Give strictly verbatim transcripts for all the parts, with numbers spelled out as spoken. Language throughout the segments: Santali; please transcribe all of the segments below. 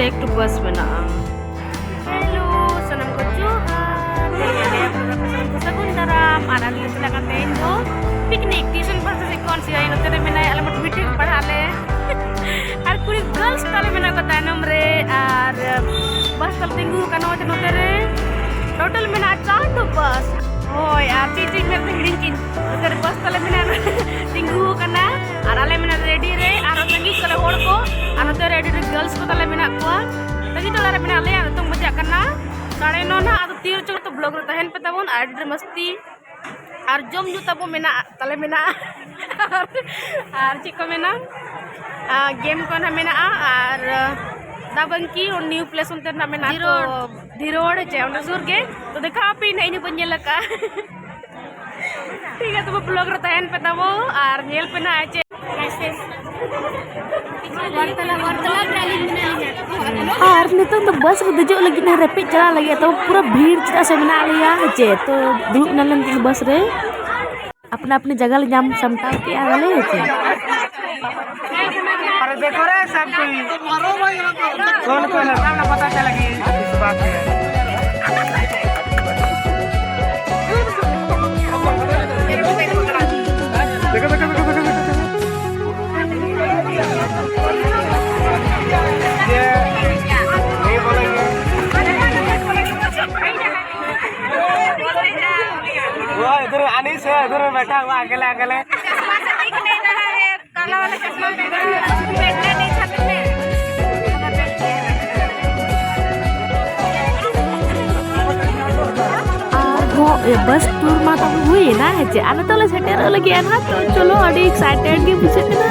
ᱮᱠᱴᱩ ᱵᱟᱥ ᱢᱮᱱᱟᱜᱼᱟ᱾ ᱦᱮᱞᱳ, ᱥᱟᱱᱟᱢ ᱠᱚ ᱡᱚᱦᱟᱨ᱾ ᱛᱮᱦᱮᱧ ᱟᱞᱮ ᱟᱯᱮ ᱥᱟᱱᱟᱢ ᱠᱚ ᱥᱟᱹᱜᱩᱱ ᱫᱟᱨᱟᱢ᱾ ᱟᱨ ᱟᱞᱮ ᱞᱮ ᱪᱟᱞᱟᱜ ᱠᱟᱱ ᱛᱟᱦᱮᱸ ᱤᱧ ᱫᱚ ᱯᱤᱠᱱᱤᱠ, ᱴᱤᱭᱩᱥᱚᱱ ᱯᱟᱥᱴᱟ ᱥᱮᱫ ᱠᱷᱚᱱ ᱥᱮ ᱱᱚᱛᱮ ᱨᱮ ᱢᱮᱱᱟᱭᱟ, ᱟᱞᱮ ᱢᱟ ᱢᱤᱫᱴᱷᱮᱱ ᱯᱟᱲᱦᱟᱜ ᱟᱞᱮ᱾ ᱟᱨ ᱠᱩᱲᱤ ᱜᱟᱨᱞᱥ ᱛᱟᱞᱮ ᱢᱮᱱᱟᱜ ᱠᱚᱣᱟ ᱛᱟᱭᱱᱚᱢ ᱨᱮ, ᱟᱨ ᱵᱟᱥ ᱛᱟᱞᱮ ᱛᱤᱸᱜᱩ ᱟᱠᱟᱱᱟ ᱱᱚᱛᱮ, ᱱᱚᱛᱮ ᱨᱮ᱾ ᱴᱳᱴᱟᱞ ᱢᱮᱱᱟᱜᱼᱟ ᱪᱟᱨ ᱴᱩ ᱵᱟᱥ᱾ ᱦᱳᱭ, ᱟᱨ ᱪᱮᱫ ᱪᱮᱫ ᱢᱮᱱᱛᱮ ᱦᱤᱲᱤᱧ ᱠᱤᱧ᱾ ᱱᱚᱛᱮ ᱨᱮ ᱵᱟᱥ ᱛᱟᱞᱮ ᱢᱮᱱᱟᱜᱼᱟ, ᱛᱤᱸᱜᱩ ᱟᱠᱟᱱᱟ᱾ ᱟᱨ ᱟᱞᱮ ᱢᱮᱱᱟᱜ ᱨᱮᱰᱤ ᱨᱮ, ᱟᱨ ᱥᱟᱺᱜᱤᱧ ᱠᱚᱨᱮ ᱦᱚᱲ ᱠᱚ, ᱟᱨ ᱱᱚᱛᱮ ᱨᱮ ᱟᱹᱰᱤ ᱰᱷᱮᱨ ᱜᱟᱨᱞᱥ ᱠᱚ ᱛᱟᱞᱮ ᱢᱮᱱᱟᱜ ᱠᱚᱣᱟ᱾ ᱛᱟᱺᱜᱤ ᱛᱟᱲᱟ ᱨᱮ ᱢᱮᱱᱟᱜ ᱞᱮᱭᱟ᱾ ᱱᱤᱛᱚᱝ ᱵᱟᱡᱟᱜ ᱠᱟᱱᱟ ᱥᱟᱲᱮ ᱱᱚ ᱱᱟᱦᱟᱜ᱾ ᱟᱫᱚ ᱛᱤ ᱨᱮᱪᱚ ᱵᱞᱚᱜ ᱨᱮ ᱛᱟᱦᱮᱱ ᱯᱮ ᱛᱟᱵᱚᱱ, ᱟᱨ ᱟᱹᱰᱤ ᱰᱷᱮᱨ ᱢᱟᱥᱛᱤ ᱟᱨ ᱡᱚᱢ ᱧᱩ ᱛᱟᱵᱚ ᱢᱮᱱᱟᱜ ᱛᱟᱞᱮ ᱢᱮᱱᱟᱜᱼᱟ᱾ ᱟᱨ ᱪᱮᱫ ᱠᱚ ᱢᱮᱱᱟ, ᱜᱮᱢ ᱠᱚ ᱱᱟᱦᱟᱜ ᱢᱮᱱᱟᱜᱼᱟ᱾ ᱟᱨ ᱫᱟ ᱵᱟᱝᱠᱤ ᱱᱤᱭᱩ ᱯᱞᱮᱥ ᱚᱱᱛᱮ ᱱᱟᱦᱟᱜ ᱢᱮᱱᱟᱜᱼᱟ, ᱛᱚ ᱫᱷᱤᱨᱳᱰ ᱪᱮ ᱚᱸᱰᱮ ᱥᱩᱨ ᱜᱮ᱾ ᱛᱚ ᱫᱮᱠᱷᱟᱣ ᱟᱯᱮ ᱱᱟᱦᱟᱜ, ᱤᱧ ᱦᱚᱸ ᱵᱟᱹᱧ ᱧᱮᱞ ᱟᱠᱟᱫᱼᱟ᱾ ᱴᱷᱤᱠ ᱜᱮᱭᱟ, ᱛᱚᱵᱮ ᱵᱞᱚᱜ ᱨᱮ ᱛᱟᱦᱮᱱ ᱯᱮ ᱛᱟᱵᱚ ᱟᱨ ᱧᱮᱞ ᱯᱮ ᱱᱟᱦᱟᱜ ᱪᱮᱫ ᱵᱟᱨᱛᱟᱞᱟ, ᱵᱟᱨᱛᱟᱞᱟ ᱨᱮ ᱟᱹᱞᱤᱧ ᱢᱮᱱᱟᱜ ᱞᱤᱧᱟ᱾ ᱟᱨ ᱱᱤᱛᱚᱜ ᱫᱚ ᱵᱟᱥ ᱨᱮ ᱫᱮᱡᱚᱜ ᱞᱟᱹᱜᱤᱫ ᱱᱟᱦᱟᱜ ᱨᱮᱯᱮᱡ ᱪᱟᱞᱟᱜ ᱞᱟᱹᱜᱤᱫ, ᱛᱚ ᱯᱩᱨᱟᱹ ᱵᱷᱤᱲ ᱪᱮᱫᱟᱜ ᱥᱮ ᱢᱮᱱᱟᱜ ᱞᱮᱭᱟ, ᱦᱮᱸ ᱪᱮ? ᱛᱚ ᱫᱩᱲᱩᱵ ᱱᱟᱞᱮ ᱱᱤᱛᱚᱜ ᱫᱚ ᱵᱟᱥ ᱨᱮ, ᱟᱯᱱᱟ ᱟᱯᱱᱤ ᱡᱟᱭᱜᱟ ᱞᱮ ᱧᱟᱢ ᱥᱟᱢᱴᱟᱣ ᱠᱮᱜᱼᱟ ᱵᱚᱞᱮ, ᱦᱮᱸ ᱪᱮ? अरे देखो रे सब कोई, कौन कौन है, सब ना पता चला कि इस बात है। देखो, देखो, देखो, देखो, देखो। ये नहीं बोलेंगे। वो इधर अनीस है, इधर बैठा हुआ अकेले अकेले। काला वाला चश्मा पहना है, बैठना नहीं छाती में। ᱟᱨᱦᱚᱸ ᱮ, ᱵᱟᱥ ᱴᱩᱨ ᱢᱟ ᱛᱟᱵᱚ ᱦᱩᱭᱮᱱᱟ, ᱦᱮᱸ ᱪᱮ? ᱟᱨ ᱱᱤᱛᱚᱜ ᱞᱮ ᱥᱮᱴᱮᱨᱚᱜ ᱞᱟᱹᱜᱤᱫ ᱟᱨᱦᱚᱸ, ᱛᱚ ᱪᱚᱞᱚ, ᱟᱹᱰᱤ ᱮᱠᱥᱟᱭᱴᱮᱰ ᱜᱮ ᱵᱩᱡᱷᱟᱹᱜ ᱠᱟᱱᱟ᱾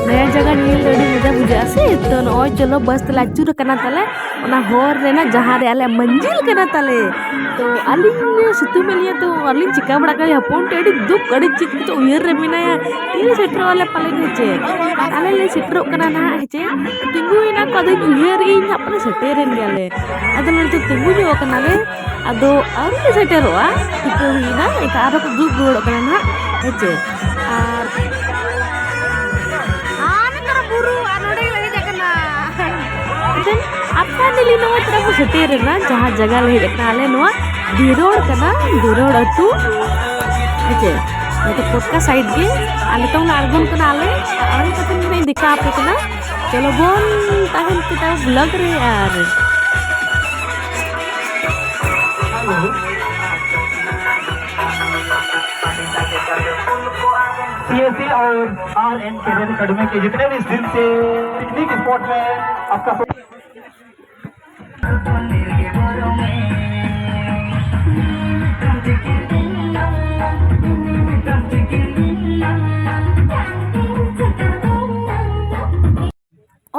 ᱱᱟᱭᱟ ᱡᱟᱭᱜᱟ ᱧᱮᱞ ᱫᱚ ᱟᱹᱰᱤ ᱢᱚᱡᱟ ᱵᱩᱡᱷᱟᱹᱜᱼᱟ ᱥᱮ᱾ ᱛᱚ ᱱᱚᱜᱼᱚᱭ ᱪᱚᱞᱚ, ᱵᱟᱥ ᱛᱮᱞᱮ ᱟᱹᱪᱩᱨ ᱟᱠᱟᱱᱟ ᱛᱟᱞᱮ ᱚᱱᱟ ᱦᱚᱨ ᱨᱮᱱᱟᱜ, ᱡᱟᱦᱟᱸ ᱨᱮ ᱟᱞᱮᱭᱟᱜ ᱢᱟᱹᱱᱡᱤᱞ ᱠᱟᱱᱟ ᱛᱟᱞᱮ᱾ ᱛᱚ ᱟᱹᱞᱤᱧ ᱥᱤᱛᱩᱝ ᱮᱫ ᱞᱤᱧᱟ, ᱛᱚ ᱟᱹᱞᱤᱧ ᱪᱤᱠᱟ ᱵᱟᱲᱟ ᱠᱟᱱᱟ ᱦᱚᱯᱚᱱ ᱴᱷᱮᱱ ᱟᱹᱰᱤ ᱫᱩᱠ, ᱟᱹᱰᱤ ᱪᱮᱫ ᱠᱚᱪᱚ ᱩᱭᱦᱟᱹᱨ ᱨᱮ ᱢᱮᱱᱟᱭᱟ, ᱛᱤᱨᱮ ᱥᱮᱴᱮᱨᱚᱜ ᱟᱞᱮ ᱯᱟᱞᱮᱱ, ᱦᱮᱸ ᱪᱮ? ᱟᱨ ᱟᱞᱮ ᱞᱮ ᱥᱮᱴᱮᱨᱚᱜ ᱠᱟᱱᱟ ᱱᱟᱦᱟᱜ, ᱦᱮᱸ ᱪᱮ? ᱛᱤᱸᱜᱩᱭᱮᱱᱟ ᱠᱚ, ᱟᱫᱚᱧ ᱩᱭᱦᱟᱹᱨᱮᱜ ᱟᱹᱧ ᱦᱟᱸᱜ ᱯᱟᱞᱮ ᱥᱮᱴᱮᱨᱮᱱ ᱜᱮᱭᱟᱞᱮ᱾ ᱟᱫᱚ ᱱᱚᱰᱮ ᱛᱤᱸᱜᱩ ᱧᱚᱜ ᱠᱟᱱᱟᱞᱮ, ᱟᱫᱚ ᱟᱹᱣᱨᱤ ᱞᱮ ᱥᱮᱴᱮᱨᱚᱜᱼᱟ, ᱴᱷᱤᱠᱟᱹ ᱦᱩᱭᱱᱟ, ᱮᱱᱠᱷᱟᱱ ᱟᱨᱦᱚᱸ ᱠᱚ ᱫᱩᱲᱩᱵ ᱨᱩᱣᱟᱹᱲᱚᱜ ᱠᱟᱱᱟ ᱱᱟᱦᱟᱜ, ᱦᱮᱸ ᱪᱮ? ᱟᱨ ᱟᱨ ᱱᱮᱛᱟᱨ ᱵᱩᱨᱩ, ᱟᱨ ᱱᱚᱰᱮ ᱜᱮᱞᱮ ᱦᱮᱡ ᱟᱠᱟᱱᱟ᱾ ᱱᱚᱜᱼᱚᱭ ᱛᱚᱨᱟ ᱵᱚ ᱥᱮᱴᱮᱨ ᱮᱱᱟ ᱡᱟᱦᱟᱸ ᱡᱟᱭᱜᱟ ᱞᱮ ᱦᱮᱡ ᱟᱠᱟᱱᱟ ᱟᱞᱮ ᱱᱚᱣᱟ ᱫᱷᱤᱨᱳᱲ ᱠᱟᱱᱟ, ᱫᱷᱤᱨᱳᱲ ᱟᱹᱛᱩ᱾ ᱦᱮᱸᱪᱮ, ᱱᱚᱛᱮ ᱯᱚᱴᱠᱟ ᱥᱟᱭᱤᱰ ᱜᱮ᱾ ᱟᱨ ᱱᱤᱛᱚᱝ ᱞᱮ ᱟᱬᱜᱚᱱ ᱠᱟᱱᱟ ᱟᱞᱮ, ᱟᱬᱜᱚ ᱠᱟᱛᱮ ᱤᱧ ᱫᱮᱠᱷᱟᱣ ᱟᱯᱮ ᱠᱟᱱᱟ᱾ ᱪᱚᱞᱚ ᱵᱚᱱ ᱛᱟᱦᱮᱱ ᱯᱮ ᱛᱟᱵᱚ ᱵᱞᱚᱜ ᱨᱮ᱾ ᱟᱨ सीएससी और आर एन केरल एकेडमी के जितने भी स्टूडेंट्स थे, पिकनिक स्पॉट में आपका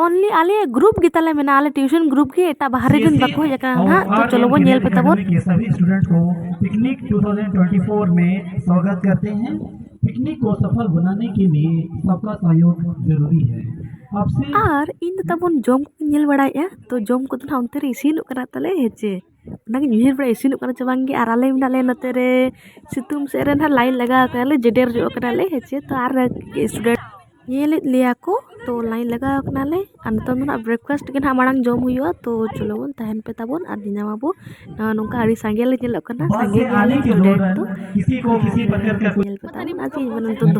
Only ᱟᱞᱮ ᱜᱨᱩᱯ ᱜᱮ ᱛᱟᱞᱮ ᱢᱮᱱᱟᱜᱼᱟ, ᱟᱞᱮ ᱴᱤᱭᱩᱥᱚᱱ ᱜᱨᱩᱯ ᱜᱮ, ᱮᱴᱟᱜ ᱵᱟᱦᱨᱮ ᱨᱮᱱ ᱵᱟᱠᱚ ᱦᱮᱡ ᱟᱠᱟᱱᱟ ᱱᱟᱦᱟᱜ᱾ ᱛᱚ ᱪᱚᱞᱚ ᱵᱚᱱ ᱧᱮᱞ ᱯᱮ ᱛᱟᱵᱚᱱ᱾ के सभी स्टूडेंट को पिकनिक दो हज़ार चौबीस में स्वागत करते हैं। पिकनिक को सफल बनाने के लिए सबका सहयोग जरूरी है। आपसे ᱟᱨ ᱤᱧ ᱫᱚ ᱛᱟᱵᱚᱱ ᱡᱚᱢ ᱠᱚᱧ ᱧᱮᱞ ᱵᱟᱲᱟᱭᱮᱫᱼᱟ, ᱛᱚ ᱡᱚᱢ ᱠᱚᱫᱚ ᱱᱟᱦᱟᱜ ᱚᱱᱛᱮ ᱨᱮ ᱤᱥᱤᱱᱚᱜ ᱠᱟᱱᱟ ᱛᱟᱞᱮ, ᱦᱮᱸ ᱪᱮ? ᱚᱱᱟᱜᱤᱧ ᱩᱭᱦᱟᱹᱨ ᱵᱟᱲᱟᱭᱟ ᱤᱥᱤᱱᱚᱜ ᱠᱟᱱᱟ ᱪᱮ ᱵᱟᱝ ᱜᱮ᱾ ᱟᱨ ᱟᱞᱮ ᱢᱮᱱᱟᱜ ᱞᱮᱭᱟ ᱱᱚᱛᱮ ᱨᱮ ᱥᱤᱛᱩᱝ ᱥᱮᱫ ᱨᱮ ᱱᱟᱦᱟᱜ ᱞᱟᱭᱤᱱ ᱞᱟᱜᱟᱣ ᱠᱟᱱᱟᱞᱮ, ᱡᱮᱰᱮᱨ ᱧᱚᱜ ᱠᱟᱱᱟᱞᱮ, ᱦᱮᱸ ᱪᱮ? ᱛᱚ ᱟᱨ ᱥᱴᱩᱰᱮᱱᱴ ᱧᱮᱞᱮᱫ ᱞᱮᱭᱟ ᱠᱚ, ᱛᱚ ᱞᱟᱭᱤᱱ ᱞᱟᱜᱟᱣ ᱠᱟᱱᱟᱞᱮ᱾ ᱟᱨ ᱱᱤᱛᱚᱝ ᱫᱚ ᱱᱟᱦᱟᱜ ᱵᱨᱮᱠᱯᱷᱟᱥᱴ ᱜᱮ ᱱᱟᱦᱟᱜ ᱢᱟᱲᱟᱝ ᱡᱚᱢ ᱦᱩᱭᱩᱜᱼᱟ᱾ ᱛᱚ ᱪᱚᱞᱚ ᱵᱚᱱ ᱛᱟᱦᱮᱱ ᱯᱮ ᱛᱟᱵᱚᱱ ᱟᱨ ᱧᱮᱧᱟᱢ ᱟᱵᱚ᱾ ᱱᱚᱜᱼᱚ ᱱᱚᱝᱠᱟ ᱟᱹᱰᱤ ᱥᱟᱸᱜᱮ ᱞᱮ ᱧᱮᱞᱚᱜ ᱠᱟᱱᱟ, ᱥᱟᱸᱜᱮ ᱜᱮᱭᱟᱞᱮ ᱥᱴᱩᱰᱮᱱᱴ ᱫᱚ᱾ ᱧᱮᱞ ᱯᱮ ᱛᱟᱵᱚᱱ ᱟᱨ ᱪᱮᱫ ᱵᱚᱱ ᱱᱤᱛᱚᱝ ᱫᱚ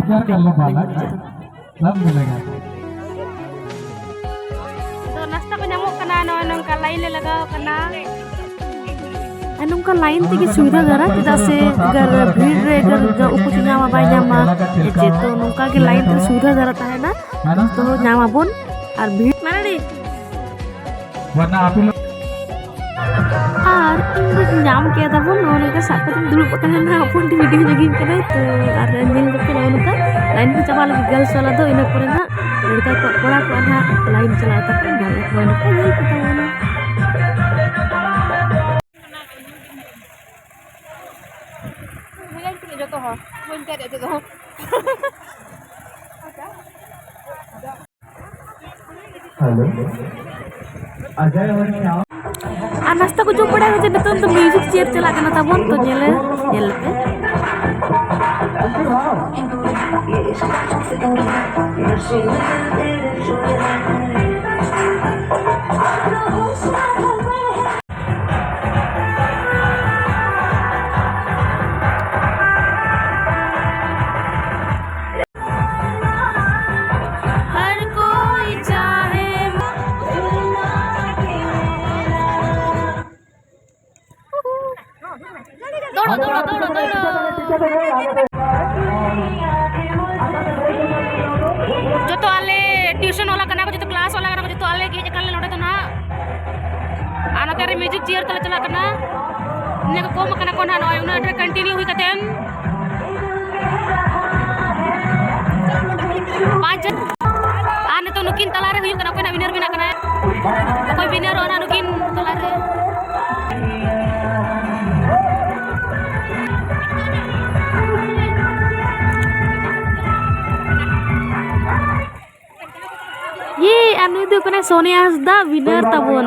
ᱛᱚ ᱱᱟᱥᱛᱟ ᱠᱚ ᱧᱟᱢᱚᱜ ᱠᱟᱱᱟ, ᱱᱚᱜᱼᱚᱭ ᱱᱚᱝᱠᱟ ᱞᱟᱭᱤᱱ ᱞᱮ ᱞᱟᱜᱟᱣ ᱠᱟᱱᱟ᱾ ᱟᱨ ᱱᱚᱝᱠᱟ ᱞᱟᱭᱤᱱ ᱛᱮᱜᱮ ᱥᱩᱵᱤᱫᱷᱟ ᱫᱷᱟᱨᱟ, ᱪᱮᱫᱟᱜ ᱥᱮ ᱟᱜᱟᱨ ᱵᱷᱤᱲ ᱨᱮ ᱟᱜᱟᱨ ᱡᱟ ᱩᱠᱩ ᱠᱚ ᱧᱟᱢᱟ ᱵᱟᱭ ᱧᱟᱢᱟ, ᱦᱮᱸ ᱪᱮ? ᱛᱚ ᱱᱚᱝᱠᱟ ᱜᱮ ᱞᱟᱭᱤᱱ ᱨᱮ ᱥᱩᱵᱤᱫᱷᱟ ᱫᱷᱟᱨᱟ ᱛᱟᱦᱮᱱᱟ, ᱛᱚ ᱧᱟᱢ ᱟᱵᱚᱱ᱾ ᱟᱨ ᱵᱷᱤᱲ ᱢᱟᱱᱮ ᱟᱨ ᱤᱧ ᱫᱚ ᱧᱟᱢ ᱠᱮᱫᱟ ᱵᱚᱱ, ᱱᱚᱜᱼᱚ ᱱᱚᱝᱠᱟ ᱥᱟᱵ ᱠᱟᱛᱮᱧ ᱫᱩᱲᱩᱵ ᱟᱠᱟᱱᱟ ᱱᱟᱦᱟᱜ, ᱯᱷᱳᱱ ᱛᱮ ᱵᱷᱤᱰᱤᱭᱳ ᱧᱚᱜᱤᱧ ᱠᱟᱱᱟ᱾ ᱛᱚ ᱟᱨ ᱧᱮᱞ ᱫᱚᱯᱮ ᱱᱚᱜᱼᱚ ᱱᱚᱝᱠᱟ ᱞᱟᱭᱤᱱ ᱠᱚ ᱪᱟᱵᱟ ᱞᱟᱹᱜᱤᱫ ᱜᱟᱨᱞᱥ ᱵᱟᱞᱟ ᱫᱚ, ᱤᱱᱟᱹ ᱯᱚᱨᱮ ᱱᱟᱦᱟᱜ ᱞᱟᱹᱲᱠᱟ ᱠᱚᱣᱟᱜ, ᱠᱚᱲᱟ ᱠᱚᱣᱟᱜ ᱱᱟᱦᱟᱜ ᱞᱟᱭᱤᱱ ᱪᱟᱞᱟᱜ ᱛᱟᱠᱚ, ᱱᱚᱜᱼᱚ ᱱᱚᱝᱠᱟ ᱧᱮᱞ ᱯᱮ ᱛᱟᱵᱚᱱ᱾ ᱡᱚᱛᱚ ᱦᱚᱲ ᱵᱟᱹᱧ ᱪᱟᱞᱟᱜ ᱛᱮᱫᱚ᱾ ᱟᱨ ᱱᱟᱥᱛᱟ ᱠᱚ ᱡᱚᱢ ᱵᱟᱲᱟ ᱠᱟᱛᱮ ᱱᱤᱛᱚᱝ ᱫᱚ ᱢᱤᱭᱩᱡᱤᱠ ᱪᱮᱭᱟᱨ ᱪᱟᱞᱟᱜ ᱠᱟᱱᱟ ᱛᱟᱵᱚᱱ, ᱛᱚ ᱧᱮᱞᱮ, ᱧᱮᱞ ᱯᱮ᱾ ᱴᱤᱭᱩᱥᱚᱱ ᱣᱟᱞᱟ ᱠᱟᱱᱟ ᱠᱚ, ᱡᱚᱛᱚ ᱠᱞᱟᱥ ᱣᱟᱞᱟ ᱠᱟᱱᱟ ᱠᱚ, ᱡᱚᱛᱚ ᱟᱞᱮ ᱜᱮ ᱦᱮᱡ ᱟᱠᱟᱱ ᱞᱮ ᱱᱚᱰᱮ ᱫᱚ ᱱᱟᱦᱟᱜ᱾ ᱟᱨ ᱱᱚᱛᱮ ᱨᱮ ᱢᱤᱣᱡᱤᱠ ᱪᱮᱭᱟᱨ ᱛᱟᱞᱮ ᱪᱟᱞᱟᱜ ᱠᱟᱱᱟ᱾ ᱱᱤᱭᱟᱹ ᱠᱚ ᱠᱚᱢ ᱟᱠᱟᱱᱟ ᱠᱚ ᱱᱟᱦᱟᱜ, ᱱᱚᱜᱼᱚᱭ ᱩᱱᱟᱹᱜ ᱰᱷᱮᱨ ᱠᱚᱱᱴᱤᱱᱤᱭᱩ ᱦᱩᱭ ᱠᱟᱛᱮᱱ᱾ ᱯᱟᱸᱪ ᱡᱚᱱ᱾ ᱟᱨ ᱱᱤᱛᱚᱜ ᱱᱩᱠᱤᱱ ᱛᱟᱞᱟᱨᱮ ᱦᱩᱭᱩᱜ ᱠᱟᱱᱟ, ᱚᱠᱚᱭ ᱱᱟᱜ ᱣᱤᱱᱟᱨ ᱵᱮᱱᱟᱜ ᱠᱟᱱᱟᱭ, ᱚᱠᱚᱭ ᱣᱤᱱᱟᱨᱚᱜᱼᱟ ᱱᱟᱦᱟᱜ ᱱᱩᱠᱤᱱ ᱛᱟᱞᱟᱨᱮ᱾ ᱭᱮ, ᱟᱨ ᱱᱩᱭ ᱫᱚ ᱠᱟᱱᱟᱭ ᱥᱳᱱᱤᱭᱟ ᱦᱟᱸᱥᱫᱟ, ᱣᱤᱱᱟᱨ ᱛᱟᱵᱚᱱ᱾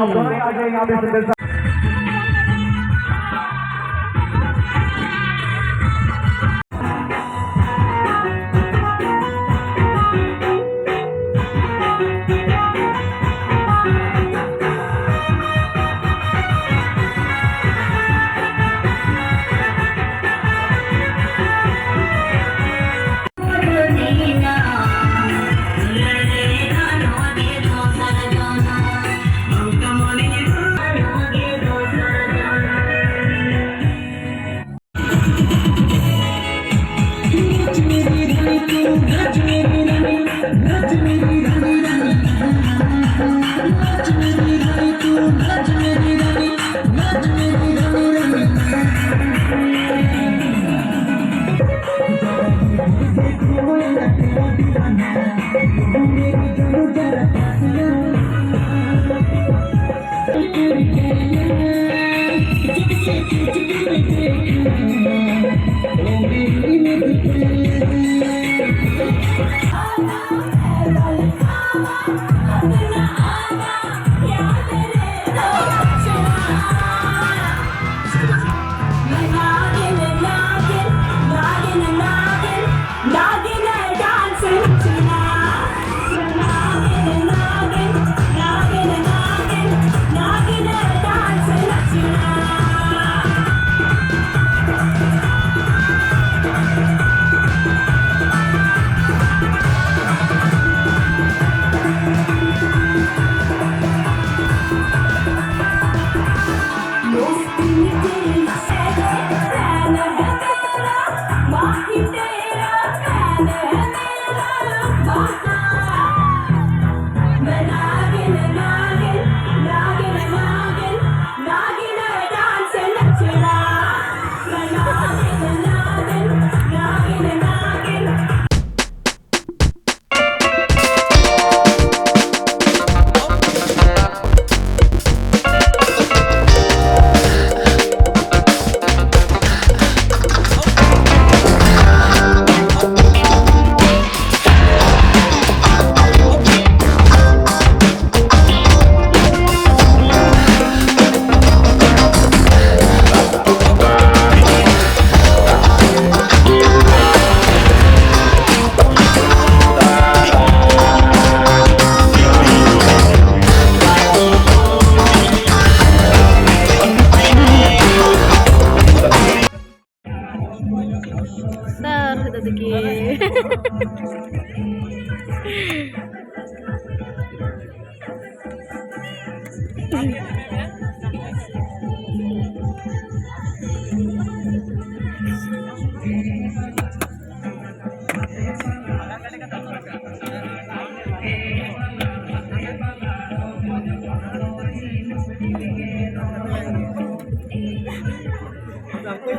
ᱦᱮᱸ᱾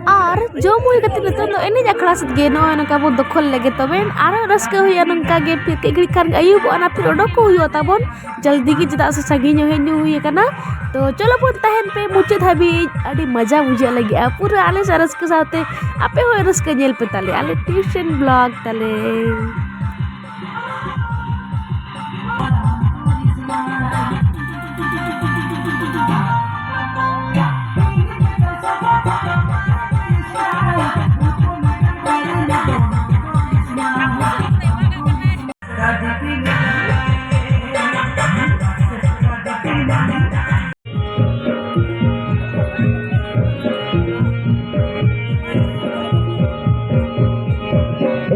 ᱟᱨ ᱡᱚᱢ ᱦᱩᱭ ᱠᱟᱛᱮ ᱱᱤᱛᱚᱜ ᱫᱚ ᱮᱱᱮᱡ ᱟᱠᱷᱲᱟ ᱥᱮᱫ ᱜᱮ ᱱᱚᱜᱼᱚᱭ ᱱᱚᱝᱠᱟ ᱵᱚ ᱫᱚᱠᱷᱚᱞ ᱞᱮᱜᱮ, ᱛᱚᱵᱮ ᱟᱨᱚ ᱨᱟᱹᱥᱠᱟᱹ ᱦᱩᱭᱩᱜᱼᱟ ᱱᱚᱝᱠᱟ ᱜᱮ᱾ ᱯᱷᱤᱨ ᱠᱟᱹᱡ ᱜᱷᱟᱹᱲᱤᱡ ᱠᱷᱟᱱ ᱜᱮ ᱟᱹᱭᱩᱵᱚᱜᱼᱟ, ᱱᱟ ᱯᱷᱤᱨ ᱚᱰᱚᱠ ᱠᱚ ᱦᱩᱭᱩᱜᱼᱟ ᱛᱟᱵᱚᱱ ᱡᱚᱞᱫᱤ ᱜᱮ, ᱪᱮᱫᱟᱜ ᱥᱮ ᱥᱟᱺᱜᱤᱧ ᱦᱚᱸ ᱦᱮᱡ ᱧᱚᱜ ᱦᱩᱭ ᱟᱠᱟᱱᱟ᱾ ᱛᱚ ᱪᱚᱞᱚ ᱵᱚᱱ ᱛᱟᱦᱮᱱ ᱯᱮ ᱢᱩᱪᱟᱹᱫ ᱦᱟᱹᱵᱤᱡ, ᱟᱹᱰᱤ ᱢᱚᱡᱟ ᱵᱩᱡᱷᱟᱹᱜ ᱞᱟᱹᱜᱤᱫᱼᱟ ᱯᱩᱨᱟᱹ ᱟᱞᱮ ᱥᱮᱫ ᱨᱟᱹᱥᱠᱟᱹ ᱥᱟᱶᱛᱮ ᱟᱯᱮ ᱦᱚᱸ ᱨᱟᱹᱥᱠᱟᱹ ᱧᱮᱞ ᱯᱮ ᱛᱟᱞᱮ ᱟᱞᱮ ᱴᱤᱭᱩᱥᱚᱱ ᱵᱞᱚᱜ ᱛᱟᱞᱮ᱾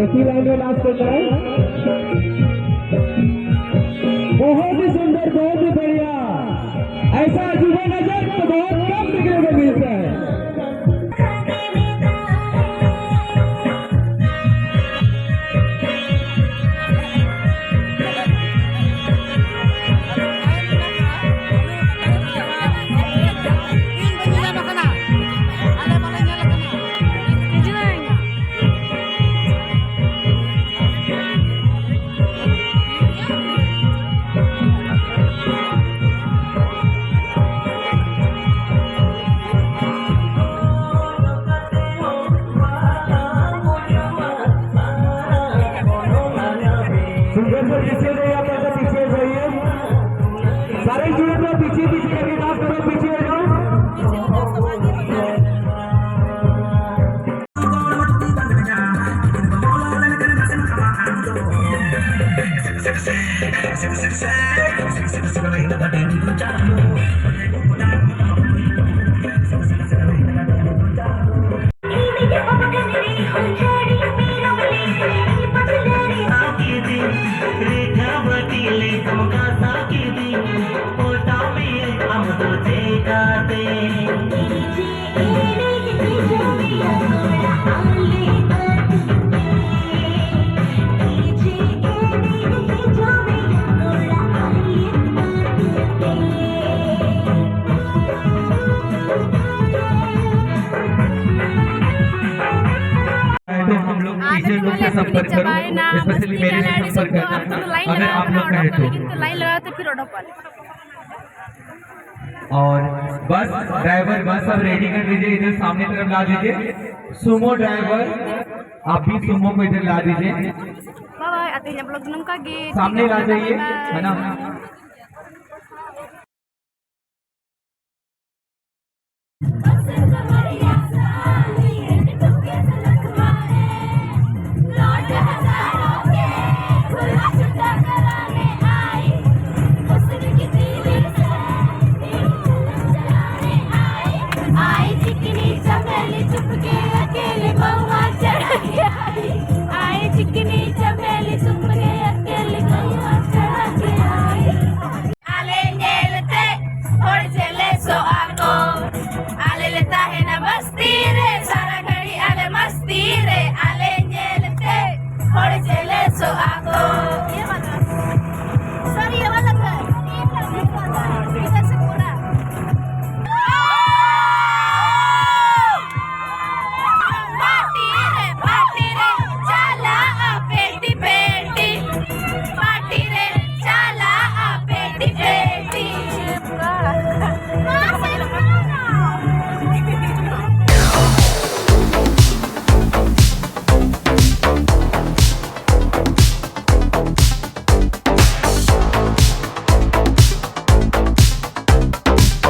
एक ही लाइन में लास्ट करना है। बहुत ही सुंदर, बहुत ही बढ़िया। ऐसा अजूबा नजर तो बहुत कम देखने को मिलता है। सिंगर से पीछे जाइए, आप ऐसे पीछे जाइए। सारे स्टूडेंट लोग पीछे पीछे करके डांस करो, पीछे हो जाओ। लोग से संपर्क करो, स्पेशली मेरे से संपर्क करना, अगर आप लोग कहें तो। ᱠᱤᱱᱛᱩ ᱞᱟᱭᱤᱱ ᱞᱟᱜᱟᱣ ᱛᱮ ᱯᱷᱤᱨ ᱚᱰᱚᱠᱚᱜ ᱟᱞᱮ᱾ और बस, ड्राइवर बस अब रेडी कर लीजिए, इधर सामने तरफ ला दीजिए। सुमो ड्राइवर, आप भी सुमो को इधर ला दीजिए। ᱵᱟᱭ ᱵᱟᱭ, ᱟᱫᱚ ᱤᱧᱟᱹᱜ ᱵᱞᱚᱜ ᱱᱚᱝᱠᱟ ᱜᱮ᱾ सामने ला जाइए, है ना? आई चिकनी चमेली चुपके अकेले महुआ चढ़ा के आई। आई चिकनी चमेली चुपके अकेले महुआ चढ़ा के आई। ᱟᱞᱮ ᱧᱮᱞᱛᱮ ᱦᱚᱲ ᱡᱮᱞᱮᱥᱚᱜᱼᱟ ᱠᱚ᱾ ᱟᱞᱮ ᱞᱮ ᱛᱟᱦᱮᱱᱟ ᱵᱟᱥᱛᱤ ᱨᱮ, ᱥᱟᱨᱟ ᱜᱷᱟᱹᱲᱤ ᱟᱞᱮ ᱢᱟᱥᱛᱤ ᱨᱮ᱾ ᱟᱞᱮ ᱧᱮᱞᱛᱮ ᱦᱚᱲ ᱡᱮᱞᱮᱥᱚᱜᱼᱟ ᱠᱚ᱾ ये वाला। सर, ये वाला घर। इधर से पूरा। पार्टी रे, पार्टी रे, चाला आ पेटी पेटी। पार्टी रे, चाला आ पेटी पेटी।